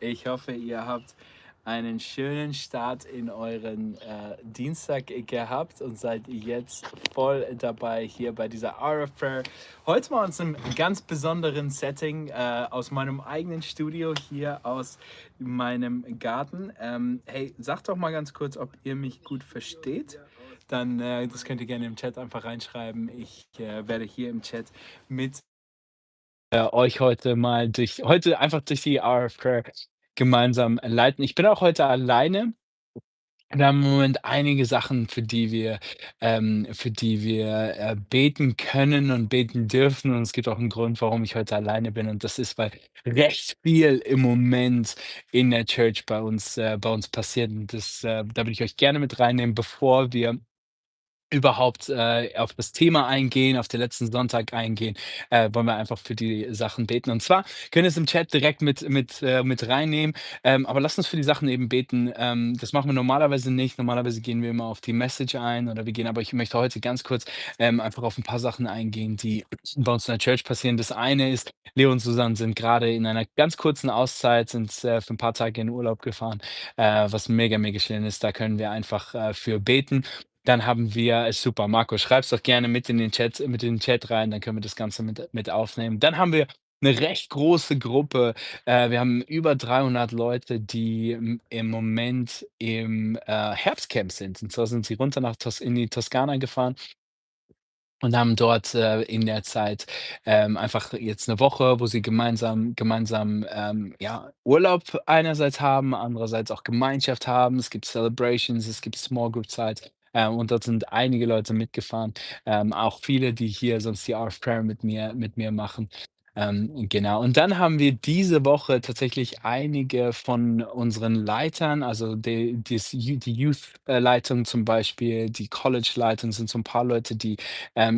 Ich hoffe, ihr habt einen schönen Start in euren Dienstag gehabt und seid jetzt voll dabei hier bei dieser Hour of Prayer. Heute mal uns einem ganz besonderen Setting aus meinem eigenen Studio hier aus meinem Garten. Hey, sagt doch mal ganz kurz, ob ihr mich gut versteht. Dann, das könnt ihr gerne im Chat einfach reinschreiben. Ich werde hier im Chat mit euch heute einfach durch die Hour of Prayer gemeinsam leiten. Ich bin auch heute alleine. Wir haben im Moment einige Sachen, für die wir beten können und beten dürfen. Und es gibt auch einen Grund, warum ich heute alleine bin. Und das ist, weil recht viel im Moment in der Church bei uns passiert. Und da würde ich euch gerne mit reinnehmen, bevor wir überhaupt, auf das Thema eingehen, auf den letzten Sonntag eingehen, wollen wir einfach für die Sachen beten. Und zwar könnt ihr es im Chat direkt mit reinnehmen, aber lasst uns für die Sachen eben beten. Das machen wir normalerweise nicht. Normalerweise gehen wir immer auf die Message ein oder wir gehen aber ich möchte heute ganz kurz, einfach auf ein paar Sachen eingehen, die bei uns in der Church passieren. Das eine ist, Leo und Susanne sind gerade in einer ganz kurzen Auszeit, sind, für ein paar Tage in Urlaub gefahren, was mega, mega schön ist. Da können wir einfach, für beten. Dann haben wir super, Marco, schreib's doch gerne mit in den Chat rein, dann können wir das Ganze mit aufnehmen. Dann haben wir eine recht große Gruppe. Wir haben über 300 Leute, die im Moment im, Herbstcamp sind. Und zwar sind sie runter nach Tos in die Toskana gefahren und haben dort, in der Zeit, einfach jetzt eine Woche, wo sie gemeinsam, ja, Urlaub einerseits haben, andererseits auch Gemeinschaft haben. Es gibt Celebrations, es gibt Small Group Zeit, und dort sind einige Leute mitgefahren, auch viele, die hier sonst die Hour of Prayer mit mir machen. Genau. Und dann haben wir diese Woche tatsächlich einige von unseren Leitern, also die Youth, Leitung zum Beispiel, die College-Leitung sind so ein paar Leute, die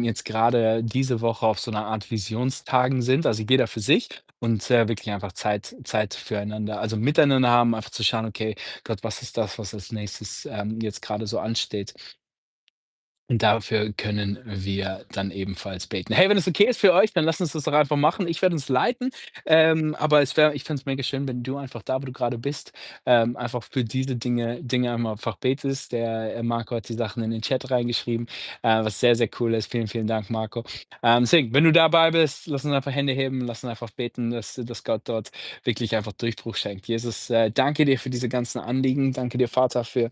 jetzt gerade diese Woche auf so einer Art Visionstagen sind, also jeder für sich und, wirklich einfach Zeit füreinander also miteinander haben, einfach zu schauen: „Okay, Gott, was ist das, was als Nächstes, jetzt gerade so ansteht?“ Und dafür können wir dann ebenfalls beten. Hey, wenn es okay ist für euch, dann lasst uns das doch einfach machen. Ich werde uns leiten, aber ich fände es mega schön, wenn du einfach da, wo du gerade bist, einfach für diese Dinge einmal einfach betest. Der, Marco hat die Sachen in den Chat reingeschrieben, was sehr, sehr cool ist. Vielen, vielen Dank, Marco. Deswegen, wenn du dabei bist, lass uns einfach Hände heben, lass uns einfach beten, dass Gott dort wirklich einfach Durchbruch schenkt. Jesus, danke dir für diese ganzen Anliegen. Danke dir, Vater, für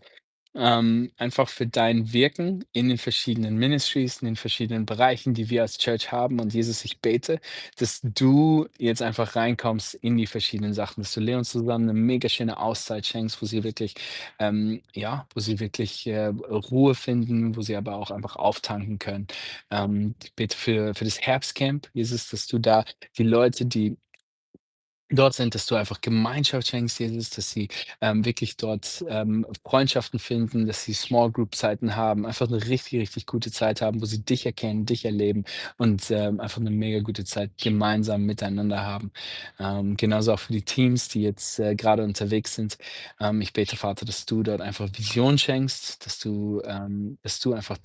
einfach für dein Wirken in den verschiedenen Ministries, in den verschiedenen Bereichen, die wir als Church haben. Und Jesus, ich bete, dass du jetzt einfach reinkommst in die verschiedenen Sachen, dass du Leon zusammen eine mega schöne Auszeit schenkst, ja, wo sie wirklich Ruhe finden, wo sie aber auch einfach auftanken können. Ich bete für das Herbstcamp, Jesus, dass du da die Leute, die dort sind, dass du einfach Gemeinschaft schenkst, Jesus, dass sie, wirklich dort, Freundschaften finden, dass sie Small Group Zeiten haben, einfach eine richtig, richtig gute Zeit haben, wo sie dich erkennen, dich erleben und, einfach eine mega gute Zeit gemeinsam miteinander haben. Genauso auch für die Teams, die jetzt, grade unterwegs sind. Ich bete, Vater, dass du dort einfach Vision schenkst, dass du einfach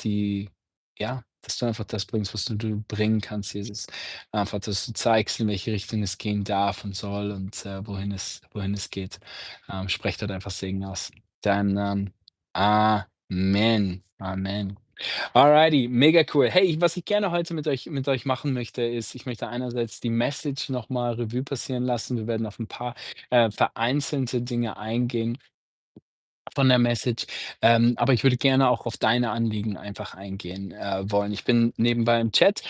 dass du einfach das bringst, was du bringen kannst, Jesus. Einfach, dass du zeigst, in welche Richtung es gehen darf und soll und, wohin es geht. Spreche dort einfach Segen aus. Dann, Amen. Amen. Alrighty, mega cool. Hey, was ich gerne heute mit euch machen möchte, ist, ich möchte einerseits die Message noch mal Revue passieren lassen. Wir werden auf ein paar, vereinzelte Dinge eingehen von der Message. Aber ich würde gerne auch auf deine Anliegen einfach eingehen, wollen. Ich bin nebenbei im Chat,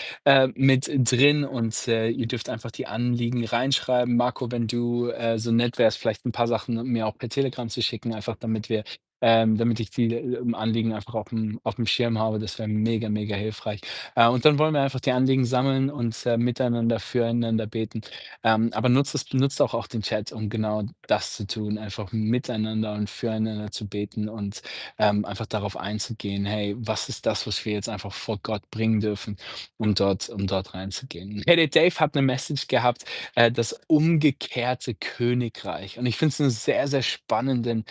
mit drin und, ihr dürft einfach die Anliegen reinschreiben. Marco, wenn du, so nett wärst, vielleicht ein paar Sachen mir auch per Telegram zu schicken, einfach damit ich die, Anliegen einfach auf dem Schirm habe. Das wäre mega, mega hilfreich. Und dann wollen wir einfach die Anliegen sammeln und, miteinander füreinander beten. Aber nutzt auch den Chat, um genau das zu tun, einfach miteinander und füreinander zu beten und, einfach darauf einzugehen: „Hey, was ist das, was wir jetzt einfach vor Gott bringen dürfen“, um dort reinzugehen. Hey, der Dave hat eine Message gehabt, das umgekehrte Königreich. Und ich finde es einen sehr, sehr spannenden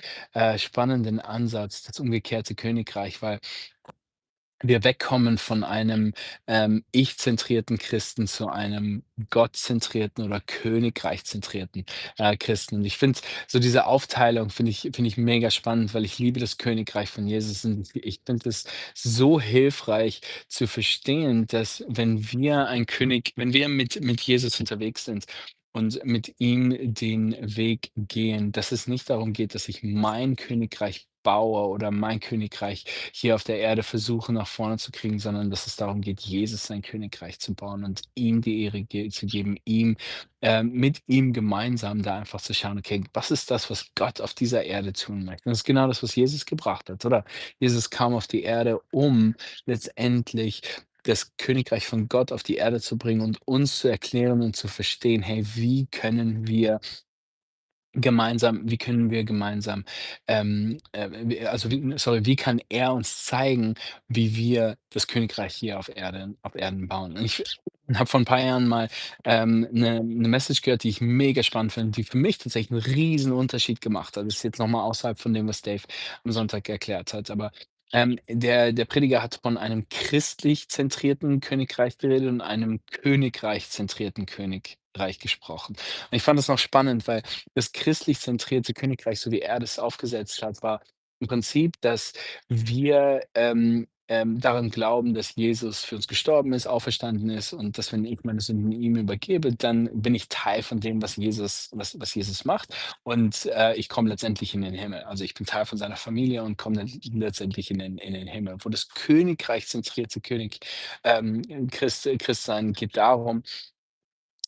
Ansatz, das umgekehrte Königreich, weil wir wegkommen von einem, ich-zentrierten Christen zu einem gottzentrierten oder königreichzentrierten, Christen. Und ich finde so diese Aufteilung finde ich mega spannend, weil ich liebe das Königreich von Jesus und ich finde es so hilfreich zu verstehen, dass wenn wir mit Jesus unterwegs sind und mit ihm den Weg gehen, dass es nicht darum geht, dass ich mein Königreich baue oder mein Königreich hier auf der Erde versuchen, nach vorne zu kriegen, sondern dass es darum geht, Jesus sein Königreich zu bauen und ihm die Ehre zu geben, mit ihm gemeinsam da einfach zu schauen, okay, was ist das, was Gott auf dieser Erde tun möchte? Und das ist genau das, was Jesus gebracht hat, oder? Jesus kam auf die Erde, um letztendlich das Königreich von Gott auf die Erde zu bringen und uns zu erklären und zu verstehen, hey, wie können wir gemeinsam, wie kann er uns zeigen, wie wir das Königreich hier auf Erden bauen? Und ich habe vor ein paar Jahren mal, 'ne Message gehört, die ich mega spannend finde, die für mich tatsächlich einen riesen Unterschied gemacht hat. Das ist jetzt noch mal außerhalb von dem, was Dave am Sonntag erklärt hat. Aber, der Prediger hat von einem christlich zentrierten Königreich geredet und einem königreich zentrierten Königreich gesprochen. Und ich fand das noch spannend, weil das christlich zentrierte Königreich, so wie er das aufgesetzt hat, war im Prinzip, dass wir, daran glauben, dass Jesus für uns gestorben ist, auferstanden ist und dass, wenn ich meine Sünden ihm übergebe, dann bin ich Teil von dem, was Jesus macht und, ich komme letztendlich in den Himmel. Also, ich bin Teil von seiner Familie und komme dann letztendlich in den Himmel. Wo das Königreich zentrierte Christsein geht darum,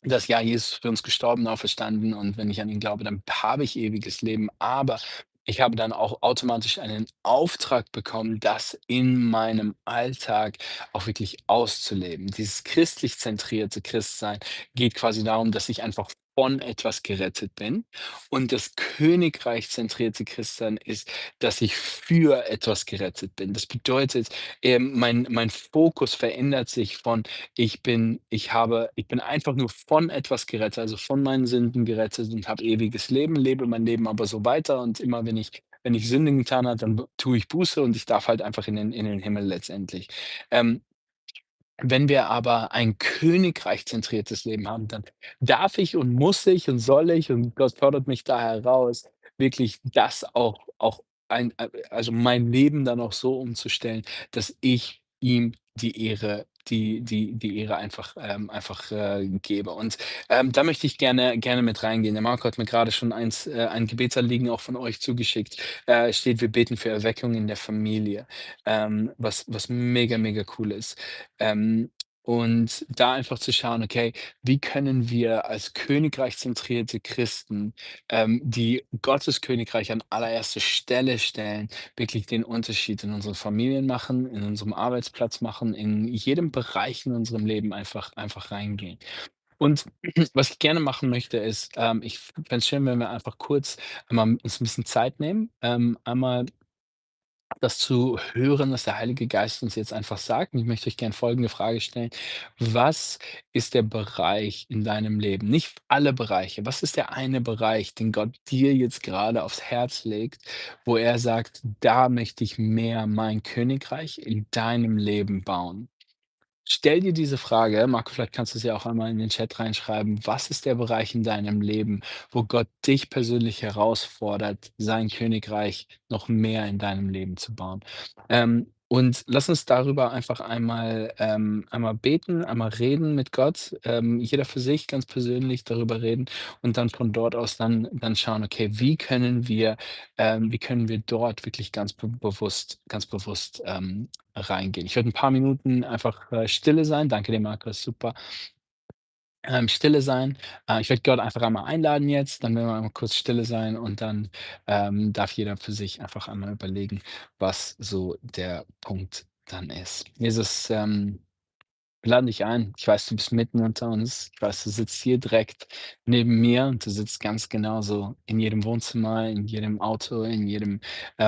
dass ja, Jesus für uns gestorben, auferstanden und wenn ich an ihn glaube, dann habe ich ewiges Leben. Aber ich habe dann auch automatisch einen Auftrag bekommen, das in meinem Alltag auch wirklich auszuleben. Dieses christlich zentrierte Christsein geht quasi darum, dass ich einfach von etwas gerettet bin. Und das Königreich zentrierte Christsein ist, dass ich für etwas gerettet bin. Das bedeutet, mein Fokus verändert sich von ich bin einfach nur von etwas gerettet, also von meinen Sünden gerettet und habe ewiges Leben, lebe mein Leben aber so weiter und immer wenn ich Sünde getan habe, dann tue ich Buße und ich darf halt einfach in den Himmel letztendlich. Ähm, Wenn wir aber ein königreich-zentriertes Leben haben, dann darf ich und muss ich und soll ich und Gott fordert mich da heraus, wirklich das auch also mein Leben dann auch so umzustellen, dass ich ihm die Ehre einfach, gebe. Und, da möchte ich gerne mit reingehen. Der Marco hat mir gerade schon ein Gebetsanliegen auch von euch zugeschickt. Steht: „Wir beten für Erweckung in der Familie“, was mega, mega cool ist. Ähm, und da einfach zu schauen, okay, wie können wir als königreichzentrierte Christen, die Gottes Königreich an allererste Stelle stellen, wirklich den Unterschied in unseren Familien machen, in unserem Arbeitsplatz machen, in jedem Bereich in unserem Leben einfach reingehen. Und was ich gerne machen möchte, ist, ich fände es schön, wenn wir einfach kurz einmal uns ein bisschen Zeit nehmen, einmal das zu hören, was der Heilige Geist uns jetzt einfach sagt. Und ich möchte euch gerne folgende Frage stellen. Was ist der Bereich in deinem Leben? Nicht alle Bereiche. Was ist der eine Bereich, den Gott dir jetzt gerade aufs Herz legt, wo er sagt, da möchte ich mehr mein Königreich in deinem Leben bauen? Stell dir diese Frage, Marco, vielleicht kannst du sie auch einmal in den Chat reinschreiben. Was ist der Bereich in deinem Leben, wo Gott dich persönlich herausfordert, sein Königreich noch mehr in deinem Leben zu bauen? Und lass uns darüber einfach einmal beten, einmal reden mit Gott, jeder für sich ganz persönlich darüber reden und dann von dort aus dann schauen, okay, wie können wir dort wirklich ganz bewusst, reingehen. Ich werde ein paar Minuten einfach, Stille sein. Danke dir, Markus, super. Stille sein. Ich werde Gott einfach einmal einladen jetzt, dann werden wir einmal kurz Stille sein und dann, darf jeder für sich einfach einmal überlegen, was so der Punkt dann ist. Jesus, wir laden dich ein. Ich weiß, du bist mitten unter uns. Ich weiß, du sitzt hier direkt neben mir und du sitzt ganz genauso in jedem Wohnzimmer, in jedem Auto, in jedem,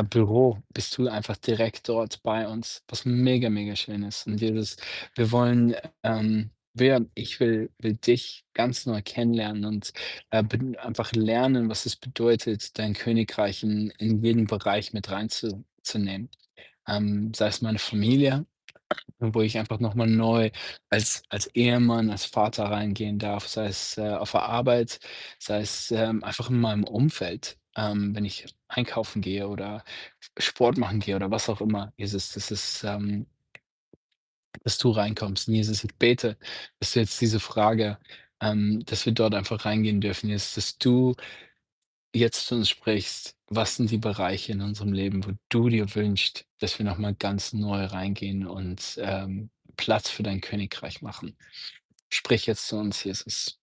Büro bist du einfach direkt dort bei uns, was mega, mega schön ist. Und Jesus, wir wollen, ich will dich ganz neu kennenlernen und, einfach lernen, was es bedeutet, dein Königreich in jeden Bereich mit reinzunehmen. Sei es meine Familie, wo ich einfach noch mal neu als Ehemann, als Vater reingehen darf, sei es, auf der Arbeit, sei es, einfach in meinem Umfeld, wenn ich einkaufen gehe oder Sport machen gehe oder was auch immer. Jesus, das ist, dass du reinkommst. Und Jesus, ich bete, dass du jetzt diese Frage dass wir dort einfach reingehen dürfen, Jesus, dass du jetzt zu uns sprichst. Was sind die Bereiche in unserem Leben, wo du dir wünschst, dass wir noch mal ganz neu reingehen und, Platz für dein Königreich machen? Sprich jetzt zu uns, Jesus.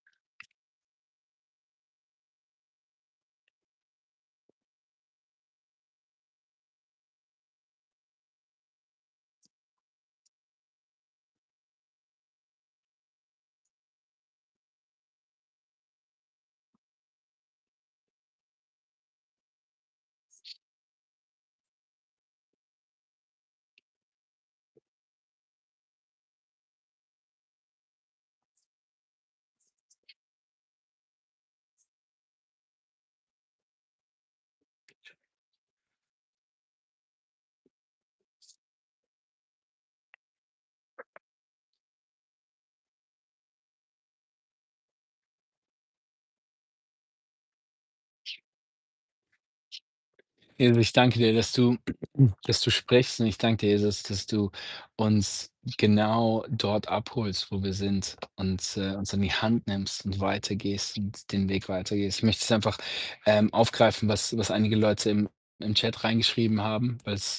Jesus, ich danke dir, dass du sprichst und ich danke dir, Jesus, dass du uns genau dort abholst, wo wir sind und, uns an die Hand nimmst und weitergehst und den Weg weitergehst. Ich möchte es einfach, aufgreifen, was einige Leute im Chat reingeschrieben haben, weil's,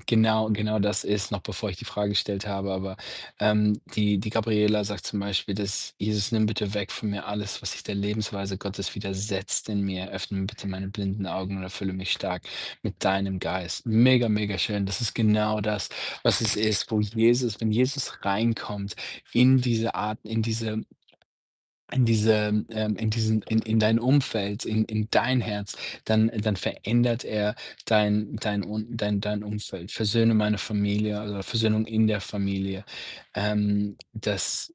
genau das ist, noch bevor ich die Frage gestellt habe. Aber, die Gabriela sagt zum Beispiel, dass: „Jesus, nimm bitte weg von mir alles, was sich der Lebensweise Gottes widersetzt in mir. Öffne mir bitte meine blinden Augen und erfülle mich stark mit deinem Geist." Mega, mega schön. Das ist genau das, was es ist, wo Jesus wenn Jesus reinkommt in diese Art in dein Umfeld, in dein Herz, dann verändert er dein Umfeld. Versöhne meine Familie, also Versöhnung in der Familie. Dass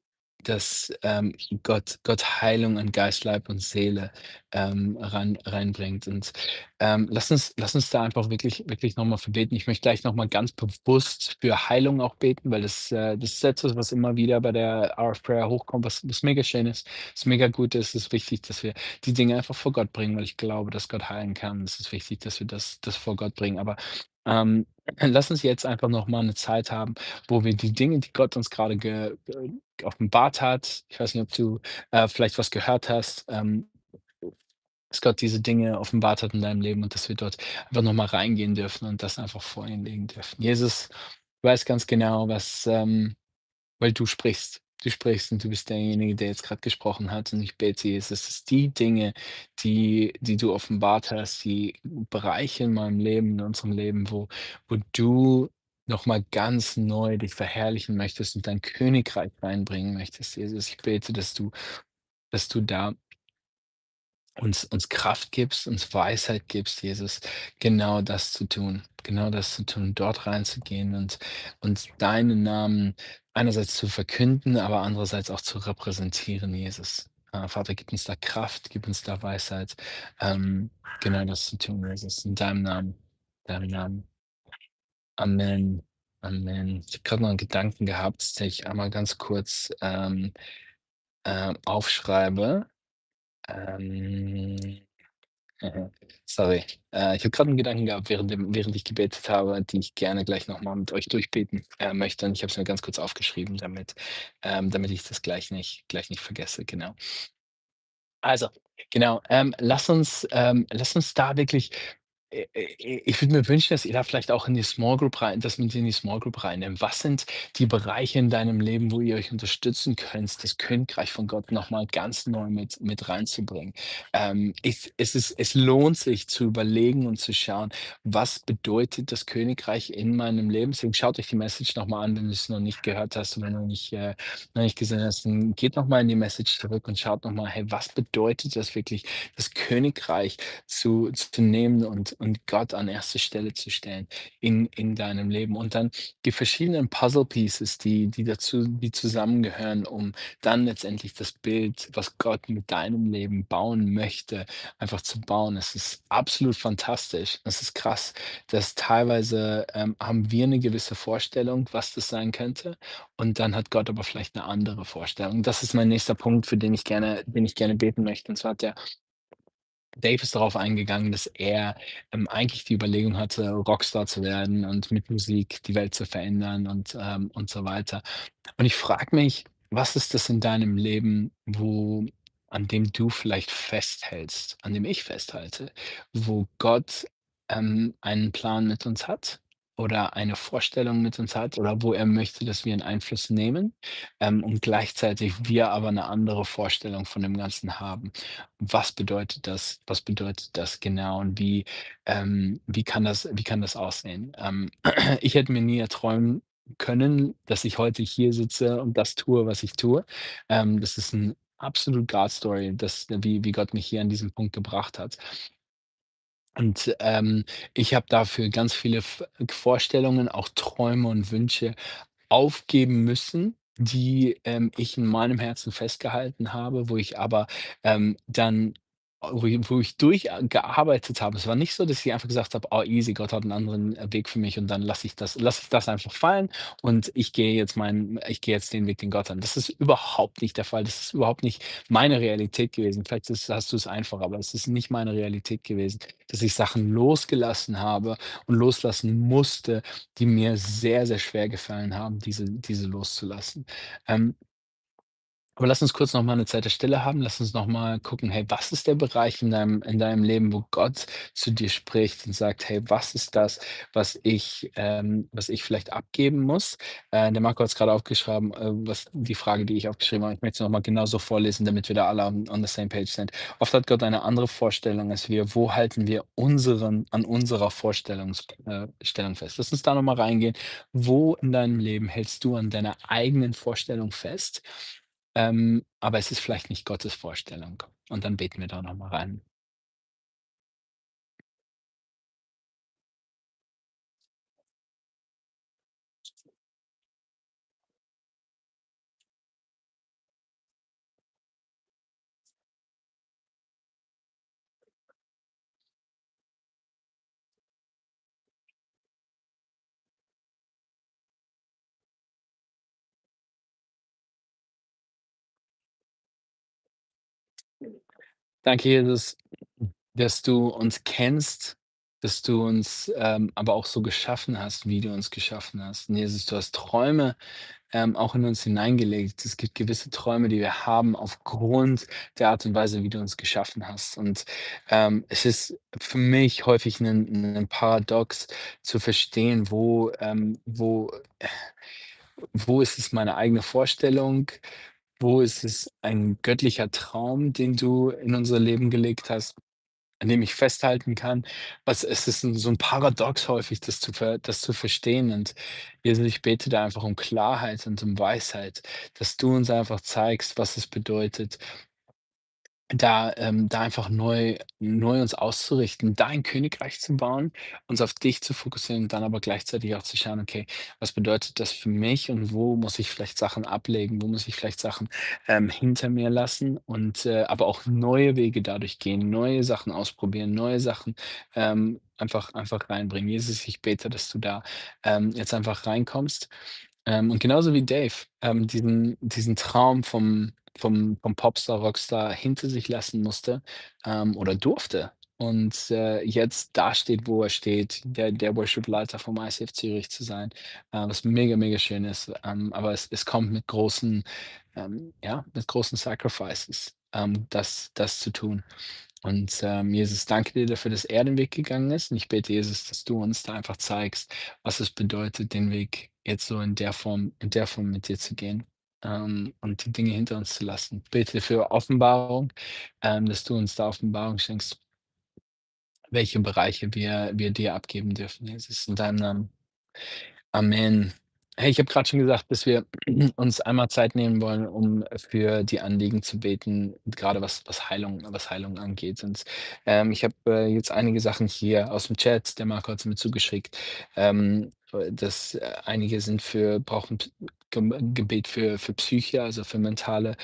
Gott Heilung an Geist, Leib und Seele, reinbringt. Und, lass uns da einfach wirklich noch mal für beten. Ich möchte gleich noch mal ganz bewusst für Heilung auch beten, weil das ist etwas, was immer wieder bei der Hour of Prayer hochkommt, was mega schön ist. Es ist mega gut, es ist wichtig, dass wir die Dinge einfach vor Gott bringen, weil ich glaube, dass Gott heilen kann. Es ist wichtig, dass wir das vor Gott bringen. Aber, lass uns jetzt einfach noch mal 'ne Zeit haben, wo wir die Dinge, die Gott uns gerade geoffenbart hat, ich weiß nicht, ob du, vielleicht was gehört hast, dass Gott diese Dinge offenbart hat in deinem Leben und dass wir dort einfach noch mal reingehen dürfen und das einfach vor ihn legen dürfen. Jesus, du weißt ganz genau, weil du sprichst. Du sprichst und du bist derjenige, der jetzt gerade gesprochen hat. Und ich bete, Jesus, dass die Dinge, die du offenbart hast, die Bereiche in meinem Leben, in unserem Leben, wo du noch mal ganz neu dich verherrlichen möchtest und dein Königreich reinbringen möchtest, Jesus. Ich bete, dass du da uns Kraft gibst, uns Weisheit gibst, Jesus, genau das zu tun, dort reinzugehen und deinen Namen einerseits zu verkünden, aber andererseits auch zu repräsentieren, Jesus. Vater, gib uns da Kraft, gib uns da Weisheit, ähm, genau das zu tun, Jesus, in deinem Namen. Amen. Amen. Ich habe grad noch einen Gedanken gehabt, den ich einmal ganz kurz, aufschreibe. Ähm Sorry. Ich habe gerade einen Gedanken gehabt, während ich gebetet habe, die ich gerne gleich noch mal mit euch durchbeten, möchte. Und ich habe es mir ganz kurz aufgeschrieben, damit ich das gleich nicht vergesse, genau. Also, genau, lass uns da wirklich ich würde mir wünschen, dass ihr da vielleicht auch in die Small Group rein dass man sie in die Small Group reinnimmt. Was sind die Bereiche in deinem Leben, wo ihr euch unterstützen könnt, das Königreich von Gott noch mal ganz neu mit reinzubringen? Es lohnt sich zu überlegen und zu schauen, was bedeutet das Königreich in meinem Leben? Deswegen schaut euch die Message noch mal an, wenn du es noch nicht gehört hast und wenn du noch nicht gesehen hast, dann geht noch mal in die Message zurück und schaut noch mal: „Hey, was bedeutet das wirklich, das Königreich zu nehmen und Gott an erste Stelle zu stellen in deinem Leben und dann die verschiedenen Puzzle Pieces, die zusammengehören, um dann letztendlich das Bild, was Gott mit deinem Leben bauen möchte, einfach zu bauen. Es ist absolut fantastisch. Es ist krass, dass teilweise, haben wir eine gewisse Vorstellung, was das sein könnte, und dann hat Gott aber vielleicht eine andere Vorstellung. Das ist mein nächster Punkt, für den ich gerne beten möchte. Und zwar hat der Dave ist darauf eingegangen, dass er, eigentlich die Überlegung hatte, Rockstar zu werden und mit Musik die Welt zu verändern und so weiter. Und ich frage mich, was ist das in deinem Leben, an dem du vielleicht festhältst, an dem ich festhalte, wo Gott, einen Plan mit uns hat oder eine Vorstellung mit uns hat oder wo er möchte, dass wir einen Einfluss nehmen, und gleichzeitig wir aber eine andere Vorstellung von dem Ganzen haben. Was bedeutet das? Was bedeutet das genau und wie kann das aussehen? Ich hätte mir nie erträumen können, dass ich heute hier sitze und das tue, was ich tue. Das ist 'n absolut God Story, wie Gott mich hier an diesen Punkt gebracht hat. Und, ich habe dafür ganz viele Vorstellungen, auch Träume und Wünsche aufgeben müssen, die, ich in meinem Herzen festgehalten habe, wo ich aber, dann wo ich durchgearbeitet habe. Es war nicht so, dass ich einfach gesagt habe: „Oh easy, Gott hat einen anderen, Weg für mich und dann lasse ich das einfach fallen und ich gehe jetzt den Weg, den Gott hat.“ Das ist überhaupt nicht der Fall. Das ist überhaupt nicht meine Realität gewesen. Vielleicht hast du es einfach, aber es ist nicht meine Realität gewesen, dass ich Sachen losgelassen habe und loslassen musste, die mir sehr, sehr schwer gefallen haben, diese loszulassen. Ähm, aber lass uns kurz noch mal 'ne Zeit der Stille haben. Lass uns noch mal gucken, hey, was ist der Bereich in deinem Leben, wo Gott zu dir spricht und sagt: „Hey, was ist das, was ich vielleicht abgeben muss?“ Der Marco hat's grade aufgeschrieben, was die Frage, die ich aufgeschrieben habe. Ich möchte sie noch mal genauso vorlesen, damit wir da alle on the same page sind. Oft hat Gott eine andere Vorstellung als wir. Wo halten wir an unserer Stellung fest? Lass uns da noch mal reingehen. Wo in deinem Leben hältst du an deiner eigenen Vorstellung fest, aber es ist vielleicht nicht Gottes Vorstellung? Und dann beten wir da noch mal rein. Danke, Jesus, dass du uns kennst, dass du uns, aber auch so geschaffen hast, wie du uns geschaffen hast. Und Jesus, du hast Träume, auch in uns hineingelegt. Es gibt gewisse Träume, die wir haben aufgrund der Art und Weise, wie du uns geschaffen hast. Und, es ist für mich häufig ein Paradox zu verstehen, wo ist es meine eigene Vorstellung, wo ist es ein göttlicher Traum, den du in unser Leben gelegt hast, an dem ich festhalten kann. Es ist so ein Paradox häufig, das zu verstehen. Und Jesus, ich bete da einfach um Klarheit und um Weisheit, dass du uns einfach zeigst, was es bedeutet, da einfach neu uns auszurichten, dein Königreich zu bauen, uns auf dich zu fokussieren und dann aber gleichzeitig auch zu schauen: „Okay, was bedeutet das für mich und wo muss ich vielleicht Sachen ablegen? Wo muss ich vielleicht Sachen, hinter mir lassen?“ Und, aber auch neue Wege dadurch gehen, neue Sachen ausprobieren, neue Sachen, einfach reinbringen. Jesus, ich bete, dass du da, jetzt einfach reinkommst, und genauso wie Dave, diesen Traum vom Popstar, Rockstar hinter sich lassen musste, oder durfte und, jetzt da steht, wo er steht, der Worship-Leiter vom ICF Zürich zu sein, was mega, mega schön ist. Aber es kommt mit großen Sacrifices, das zu tun. Und, Jesus, danke dir dafür, dass er den Weg gegangen ist. Und ich bete, Jesus, dass du uns da einfach zeigst, was es bedeutet, den Weg jetzt so in der Form mit dir zu gehen, und die Dinge hinter uns zu lassen. Bitte für Offenbarung, dass du uns da Offenbarung schenkst, welche Bereiche wir dir abgeben dürfen, Jesus. In deinem Namen. Amen. Hey, ich habe gerade schon gesagt, dass wir uns einmal Zeit nehmen wollen, um für die Anliegen zu beten, gerade was Heilung angeht. Und, ich habe, jetzt einige Sachen hier aus dem Chat, der Marco hat's mir zugeschickt, dass, einige sind für brauchen Gebet für Psyche, also für mentale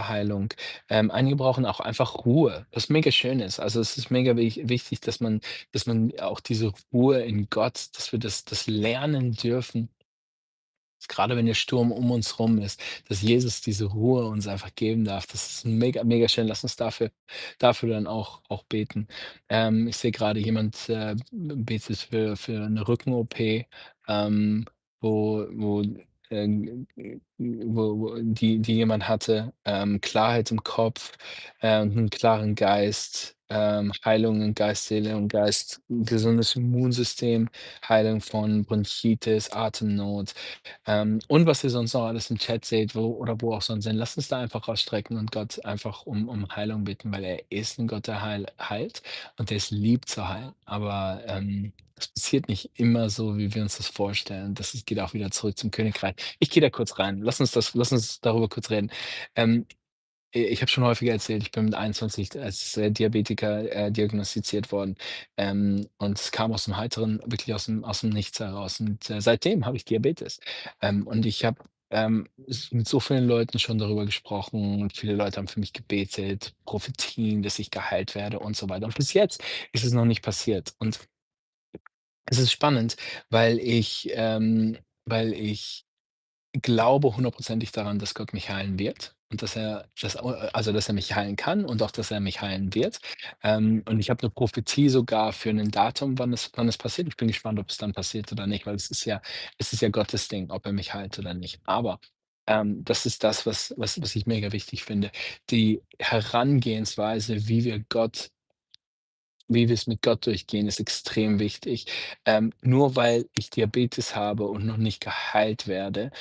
Heilung. Einige brauchen auch einfach Ruhe, was mega schön ist. Also, es ist mega wichtig, dass man auch diese Ruhe in Gott, dass wir das lernen dürfen, gerade wenn der Sturm um uns rum ist, dass Jesus diese Ruhe uns einfach geben darf. Das ist mega, mega schön. Lass uns dafür dann auch beten. Ich sehe gerade jemand, betet für eine Rücken-OP, wo die jemand hatte, Klarheit im Kopf, und 'n klaren Geist, Heilung in Geist, Seele und Geist, gesundes Immunsystem, Heilung von Bronchitis, Atemnot. Und was ihr sonst noch alles im Chat seht, wo auch sonst hin. Lasst uns da einfach rausstrecken und Gott einfach um Heilung bitten, weil er ist ein Gott, der heilt und der ist lieb zu heilen. Aber, es passiert nicht immer so, wie wir uns das vorstellen. Geht auch wieder zurück zum Königreich. Ich gehe da kurz rein. Lass uns darüber kurz reden. Ähm, ich habe schon häufiger erzählt, ich bin mit 21 als, Diabetiker, diagnostiziert worden, und es kam aus dem Heiteren, wirklich aus dem Nichts heraus. Und, seitdem habe ich Diabetes. Und ich habe, mit so vielen Leuten schon darüber gesprochen und viele Leute haben für mich gebetet, Prophetien, dass ich geheilt werde und so weiter. Und bis jetzt ist es noch nicht passiert. Und es ist spannend, weil ich glaube hundertprozentig daran, dass Gott mich heilen wird und dass er mich heilen kann und auch, dass er mich heilen wird. Und ich habe eine Prophetie sogar für ein Datum, wann es passiert. Ich bin gespannt, ob es dann passiert oder nicht, weil es ist ja Gottes Ding, ob er mich heilt oder nicht. Aber, das ist das, was ich mega wichtig finde. Die Herangehensweise, wie wir es mit Gott durchgehen, ist extrem wichtig. Nur weil ich Diabetes habe und noch nicht geheilt werde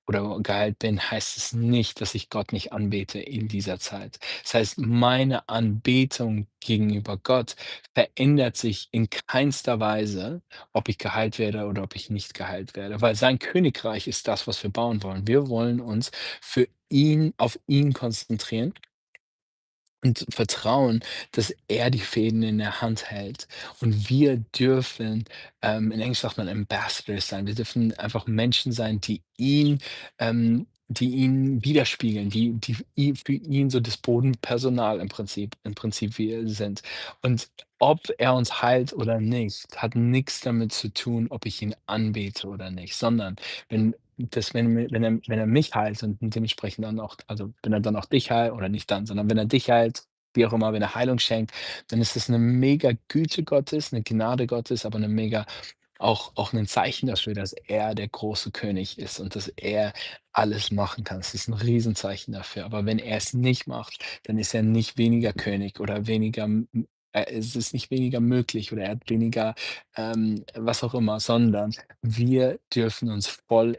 oder geheilt bin, heißt es nicht, dass ich Gott nicht anbete in dieser Zeit. Das heißt, meine Anbetung gegenüber Gott verändert sich in keinster Weise, ob ich geheilt werde oder ob ich nicht geheilt werde, weil sein Königreich ist das, was wir bauen wollen. Wir wollen uns auf ihn konzentrieren und vertrauen, dass er die Fäden in der Hand hält. Und wir dürfen, in Englisch sagt man Ambassadors sein. Wir dürfen einfach Menschen sein, die ihn widerspiegeln, für ihn so das Bodenpersonal im Prinzip wir sind. Und ob er uns heilt oder nicht, hat nichts damit zu tun, ob ich ihn anbete oder nicht, sondern wenn er mich heilt und dementsprechend dann auch, also, wenn er dann auch dich heilt oder nicht dann, sondern wenn er dich heilt, wie auch immer, wenn er Heilung schenkt, dann ist es 'ne mega Güte Gottes, 'ne Gnade Gottes, aber 'ne mega auch 'nen Zeichen dafür, dass er der große König ist und dass er alles machen kann. Es ist 'n Riesenzeichen dafür. Aber wenn er es nicht macht, dann ist er nicht weniger König oder es ist nicht weniger möglich oder er hat weniger, was auch immer, sondern wir dürfen uns voll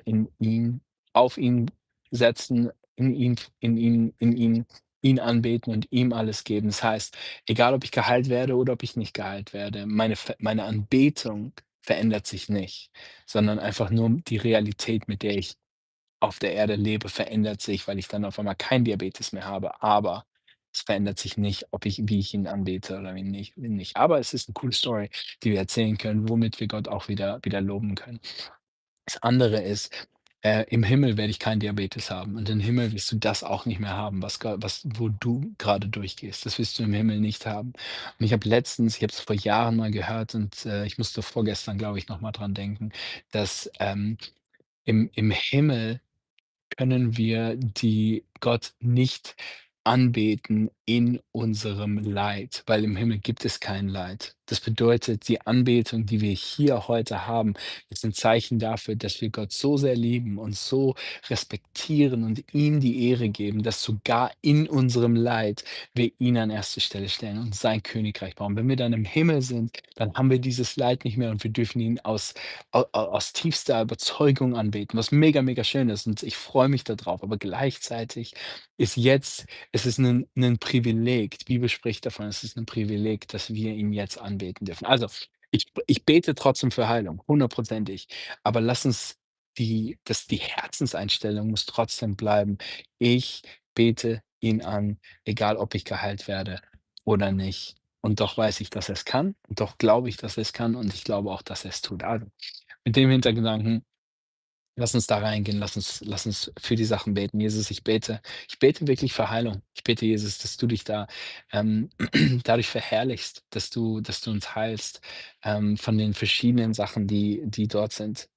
auf ihn setzen, ihn anbeten und ihm alles geben. Das heißt, egal ob ich geheilt werde oder ob ich nicht geheilt werde, meine Anbetung verändert sich nicht, sondern einfach nur die Realität, mit der ich auf der Erde lebe, verändert sich, weil ich dann auf einmal kein Diabetes mehr habe. Aber es verändert sich nicht, wie ich ihn anbete oder wie nicht. Aber es ist 'ne coole Story, die wir erzählen können, womit wir Gott auch wieder loben können. Das andere ist, im Himmel werde ich keinen Diabetes haben und im Himmel wirst du das auch nicht mehr haben, wo du gerade durchgehst. Das wirst du im Himmel nicht haben. Und ich habe es vor Jahren mal gehört und, ich musste vorgestern, glaube ich, noch mal dran denken, dass, im Himmel können wir die Gott nicht anbeten in unserem Leid, weil im Himmel gibt es kein Leid. Das bedeutet, die Anbetung, die wir hier heute haben, ist ein Zeichen dafür, dass wir Gott so sehr lieben und so respektieren und ihm die Ehre geben, dass sogar in unserem Leid wir ihn an erste Stelle stellen und sein Königreich bauen. Wenn wir dann im Himmel sind, dann haben wir dieses Leid nicht mehr und wir dürfen ihn aus tiefster Überzeugung anbeten, was mega, mega schön ist und ich freue mich darauf. Aber gleichzeitig ist es 'nen Privileg. Die Bibel spricht davon, es ist 'n Privileg, dass wir ihn jetzt anbeten dürfen. Also, ich bete trotzdem für Heilung, hundertprozentig, aber lass uns die Herzenseinstellung muss trotzdem bleiben: „Ich bete ihn an, egal ob ich geheilt werde oder nicht. Und doch weiß ich, dass er es kann, und doch glaube ich, dass er es kann, und ich glaube auch, dass er es tut.“ Also, mit dem Hintergedanken, lass uns da reingehen. Lass uns für die Sachen beten. Jesus, ich bete wirklich für Heilung. Ich bete, Jesus, dass du dich da, ähm, dadurch verherrlichst, dass du uns heilst, von den verschiedenen Sachen, die dort sind.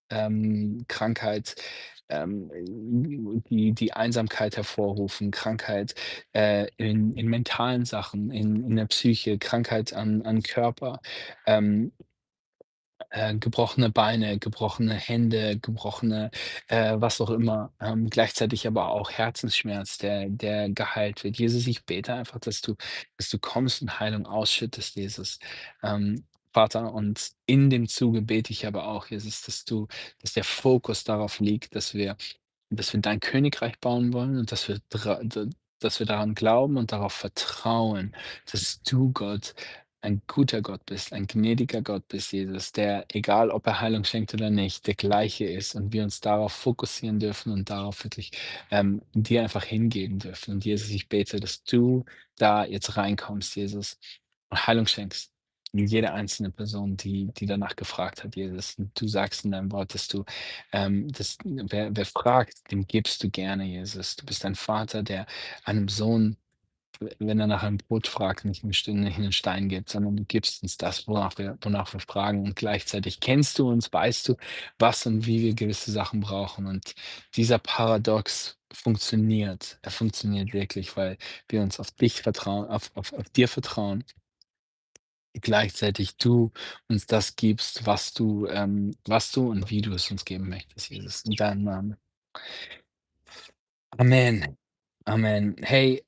Krankheit, die Einsamkeit hervorrufen, Krankheit, in mentalen Sachen, in der Psyche, Krankheit an Körper, ähm, gebrochene Beine, gebrochene Hände, gebrochene, was auch immer, gleichzeitig aber auch Herzensschmerz, der geheilt wird. Jesus, ich bete einfach, dass du kommst und Heilung ausschüttest, Jesus. Vater, und in dem Zuge bete ich aber auch, Jesus, dass der Fokus darauf liegt, dass wir dein Königreich bauen wollen, und dass wir daran glauben und darauf vertrauen, dass du, Gott, ein guter Gott bist, ein gnädiger Gott bist, Jesus, der, egal ob er Heilung schenkt oder nicht, der Gleiche ist, und wir uns darauf fokussieren dürfen und darauf wirklich, dir einfach hingeben dürfen. Und Jesus, ich bete, dass du da jetzt reinkommst, Jesus, und Heilung schenkst. In jede einzelne Person, die danach gefragt hat, Jesus. Und du sagst in deinem Wort, wer fragt, dem gibst du gerne, Jesus. Du bist ein Vater, der einem Sohn, wenn er nach einem Brot fragt, nicht 'nen Stein gibt, sondern du gibst uns das, wonach wir fragen. Und gleichzeitig kennst du uns, weißt du, was und wie wir gewisse Sachen brauchen. Und dieser Paradox funktioniert. Er funktioniert wirklich, weil wir uns auf dich vertrauen, auf dir vertrauen, gleichzeitig du uns das gibst, was du und wie du es uns geben möchtest, Jesus. In deinem Namen. Amen. Amen. Hey,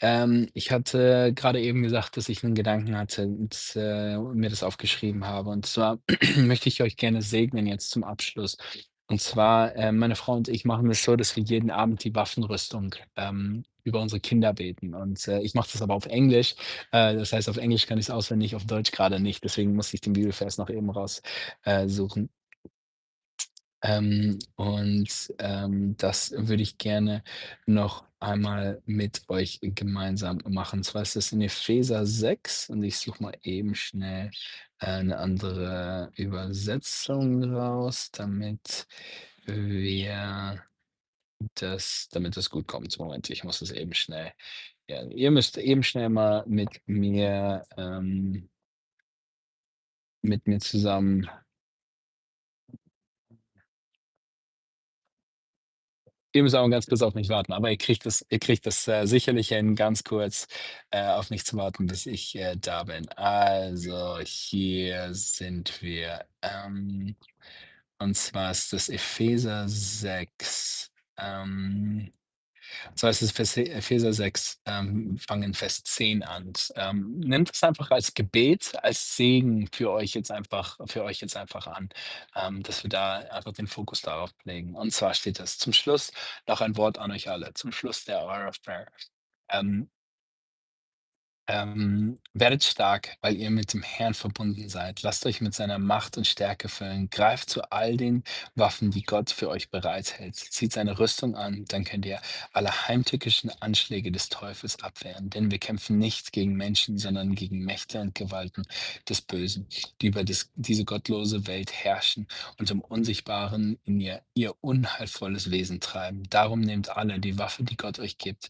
ich hatte gerade eben gesagt, dass ich einen Gedanken hatte und, mir das aufgeschrieben habe. Und zwar möchte ich euch gerne segnen jetzt zum Abschluss. Und zwar, meine Frau und ich machen es so, dass wir jeden Abend die Waffenrüstung, über unsere Kinder beten. Und, ich mache das aber auf Englisch. Das heißt, auf Englisch kann ich's auswendig, auf Deutsch gerade nicht. Deswegen muss ich den Bibelvers noch eben raus suchen. Das würde ich gerne noch einmal mit euch gemeinsam machen. Zwar ist das in Epheser 6, und ich suche mal eben schnell, 'ne andere Übersetzung raus, wir damit das gut kommt. Moment, ich muss das eben schnell, ja, ihr müsst eben schnell mal mit mir zusammen. Ihr müsst aber ganz kurz auf mich warten, aber ihr kriegt das, sicherlich hin, ganz kurz, auf mich zu warten, bis ich, da bin. Also, hier sind wir, und zwar ist das Epheser 6. So heißt es Epheser 6, fangen in Vers 10 an. Nehmt es einfach als Gebet, als Segen für euch jetzt einfach an, dass wir da einfach den Fokus darauf legen. Und zwar steht das zum Schluss noch ein Wort an euch alle, zum Schluss der Hour of Prayer. Ähm, werdet stark, weil ihr mit dem Herrn verbunden seid. Lasst euch mit seiner Macht und Stärke füllen. Greift zu all den Waffen, die Gott für euch bereithält. Zieht seine Rüstung an, dann könnt ihr alle heimtückischen Anschläge des Teufels abwehren. Denn wir kämpfen nicht gegen Menschen, sondern gegen Mächte und Gewalten des Bösen, die über diese gottlose Welt herrschen und im Unsichtbaren in ihr unheilvolles Wesen treiben. Darum nehmt alle die Waffe, die Gott euch gibt,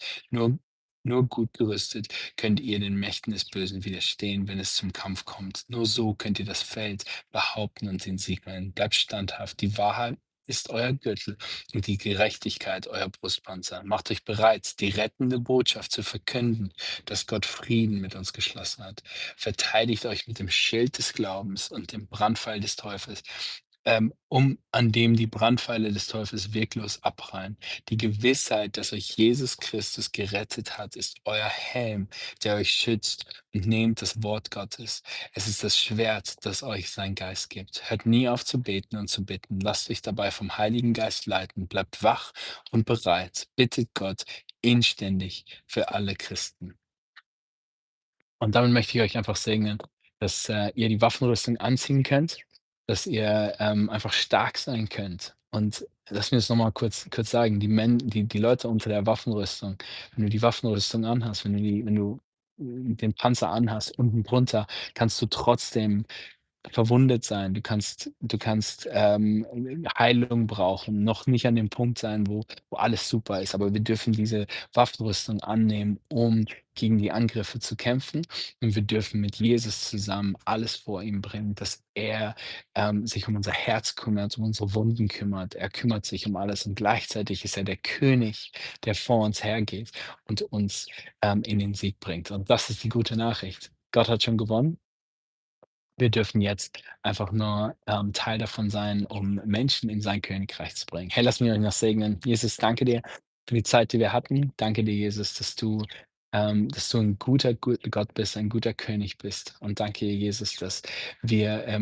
nur gut gerüstet könnt ihr den Mächten des Bösen widerstehen, wenn es zum Kampf kommt. Nur so könnt ihr das Feld behaupten und den Sieg gewinnen. Bleibt standhaft. Die Wahrheit ist euer Gürtel und die Gerechtigkeit euer Brustpanzer. Macht euch bereit, die rettende Botschaft zu verkünden, dass Gott Frieden mit uns geschlossen hat. Verteidigt euch mit dem Schild des Glaubens und dem Brandpfeil des Teufels, an dem die Brandpfeile des Teufels wirklos abprallen. Die Gewissheit, dass euch Jesus Christus gerettet hat, ist euer Helm, der euch schützt, und nehmt das Wort Gottes. Es ist das Schwert, das euch sein Geist gibt. Hört nie auf zu beten und zu bitten. Lasst euch dabei vom Heiligen Geist leiten. Bleibt wach und bereit. Bittet Gott inständig für alle Christen. Und damit möchte ich euch einfach segnen, dass, ihr die Waffenrüstung anziehen könnt, dass ihr, einfach stark sein könnt und lass mir das noch mal kurz sagen, die Leute unter der Waffenrüstung, wenn du die Waffenrüstung anhast, wenn du, den Panzer anhast, unten drunter kannst du trotzdem verwundet sein. Du kannst, Heilung brauchen, noch nicht an dem Punkt sein, wo alles super ist, aber wir dürfen diese Waffenrüstung annehmen, um gegen die Angriffe zu kämpfen, und wir dürfen mit Jesus zusammen alles vor ihm bringen, dass er, sich um unser Herz kümmert, um unsere Wunden kümmert. Er kümmert sich um alles und gleichzeitig ist er der König, der vor uns hergeht und uns, in den Sieg bringt. Und das ist die gute Nachricht. Gott hat schon gewonnen. Wir dürfen jetzt einfach nur, Teil davon sein, um Menschen in sein Königreich zu bringen. Hey, lass mich euch noch segnen. Jesus, danke dir für die Zeit, die wir hatten. Danke dir, Jesus, dass du ein guter Gott bist, ein guter König bist. Und danke dir, Jesus, dass wir,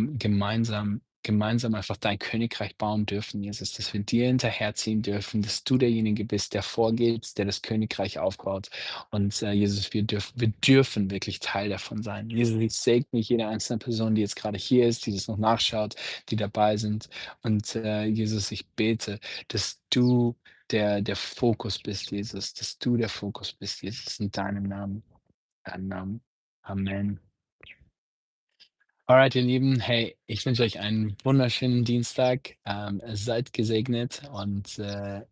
gemeinsam einfach dein Königreich bauen dürfen, Jesus, dass wir dir hinterherziehen dürfen, dass du derjenige bist, der vorgeht, der das Königreich aufbaut. Und, Jesus, wir dürfen wirklich Teil davon sein. Jesus, ich segne jede einzelne Person, die jetzt gerade hier ist, die das noch nachschaut, die dabei sind. Und, Jesus, ich bete, dass du der Fokus bist, Jesus, dass du der Fokus bist, Jesus, in deinem Namen. Amen. Alright, ihr Lieben, hey, ich wünsche euch einen wunderschönen Dienstag. Seid gesegnet und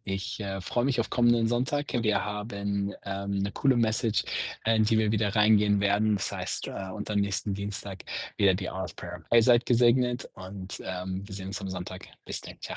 ich freue mich auf kommenden Sonntag. Wir haben 'ne coole Message, in die wir wieder reingehen werden. Das heißt, und am nächsten Dienstag wieder die Hour of Prayer. Hey, seid gesegnet und wir sehen uns am Sonntag. Bis dann. Tschau.